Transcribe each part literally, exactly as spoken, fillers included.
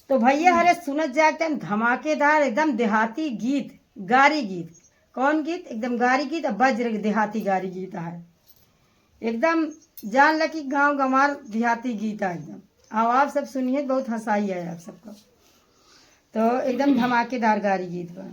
तो भैया, हम्म। अरे सुनत जाए एकदम धमाकेदार, एकदम देहाती गीत, गारी गीत। कौन गीत? एकदम गारी गीत, अब बज रहे देहाती गारी गीत है। एकदम जान ल कि गाँव गंवार देहाती गीत है एकदम। अब आप सब सुनिए, बहुत हँसाई है आप सबको। तो एकदम धमाकेदार गारी गीत बा।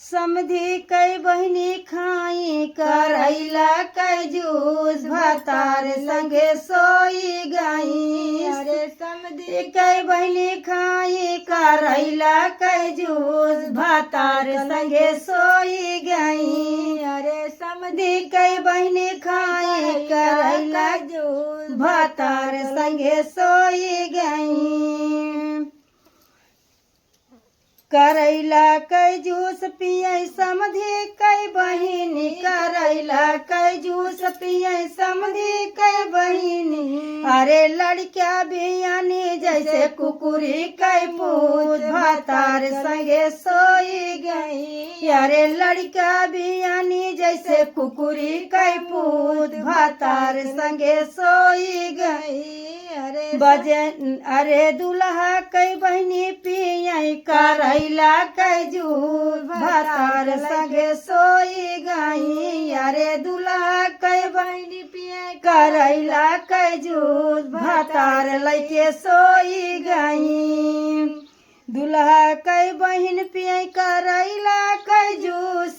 समधी कई बहिनी खाई करैला कई जूस, भतार संगे सोई गई। अरे समधी कई बहिनी खाई करैला कई जूस, भतार संगे सोई गई। अरे समधी कई बहिनी खाई करैला जूस, भतार संगे सोई गई। करैला कै जूस पियै समधी कै बहिनी, करैला कै जूस पियै समधी कै बहिनी। अरे लड़किया बियानी जैसे कुकुरी कै पूत, भतार संगे सोई गई। अरे लड़किया बियानी जैसे कुकुरी कै पूत, भतार संगे सोई गई। अरे बजन, अरे दुल्हा कै बहिनी पियै करैला कै जूस, भतार संगे सोई गई। अरे दुल्हा कै बहिनी पियै करैला कै जूस, भतार लैके सोई गई। दुल्हा कै बहिन पियै करैला कै जूस,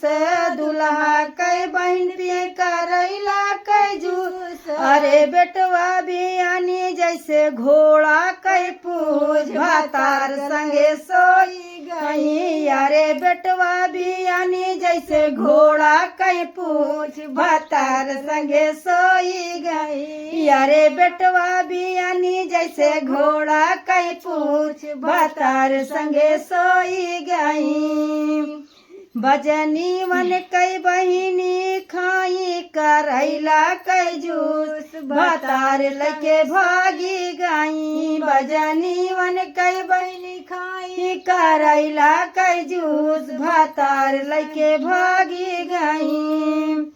दुल्हा कै बहिन पियै करैला कै जूस। अरे बेटवा बियानी जैसे घोड़ा कै पूछ, भतार संगे सोई गई। अरे बेटवा बियानी जैसे घोड़ा कै पूछ, भतार संगे सोई गई। अरे बेटवा बियानी जैसे घोड़ा कै पूछ, भतार संगे सोई गई। बजनीवन कै बहिनी खाई करैला कै जूस, भतार लैके भागी गई। बजनीवन कै बहिनी खाई करैला कै जूस, भतार लैके भागी गई।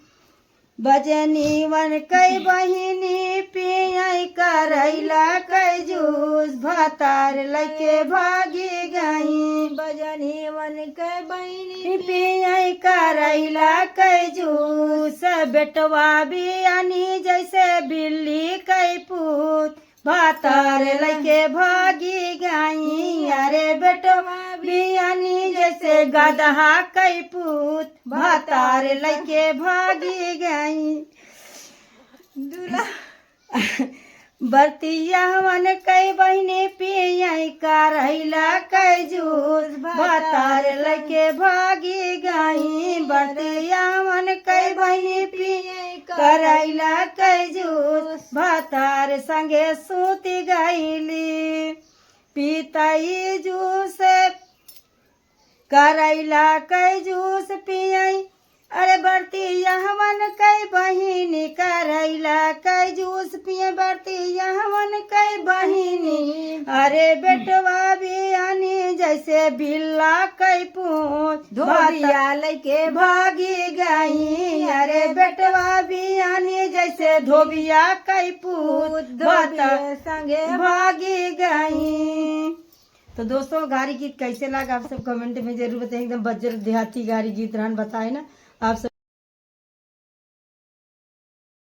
बजनीवन कै बहिनी पियै करैला कै जूस, भतार लैके भागी गई। बजनीवन कै बहिनी पियै करैला कै जूस, बेटवा बियानी जैसे बिल्ली कै पूत, भतार लैके भागी गई। अरे बेटवा बियानी जैसे गदहा कै पूत, भतार लैके भागी गई। दुल्हा बरतियावन कै बहिनी पियै करैला कै जूस, भतार लैके भागी गई। बरतियावन कै बहिनी पियै करैला कै जूस, भतार संगे सूति गईली। पीतई जूस करैला कै जूस पियै। अरे बरतियावन कै बहिनी करैला कै जूस पियै, बरतियावन कै बहिनी। अरे बेटवा बियानी जैसे बिल्ला कै पूछ, धोबिया लैके भागी गई। अरे बेटवा बियानी जैसे धोबिया कै पूछ, धोबिया संगे भागी गई। तो दोस्तों, गारी गीत कैसे लगा आप सब कमेंट में जरूर बताएं। एकदम बज्जर देहाती गारी गीत रहन बताए ना आप सब।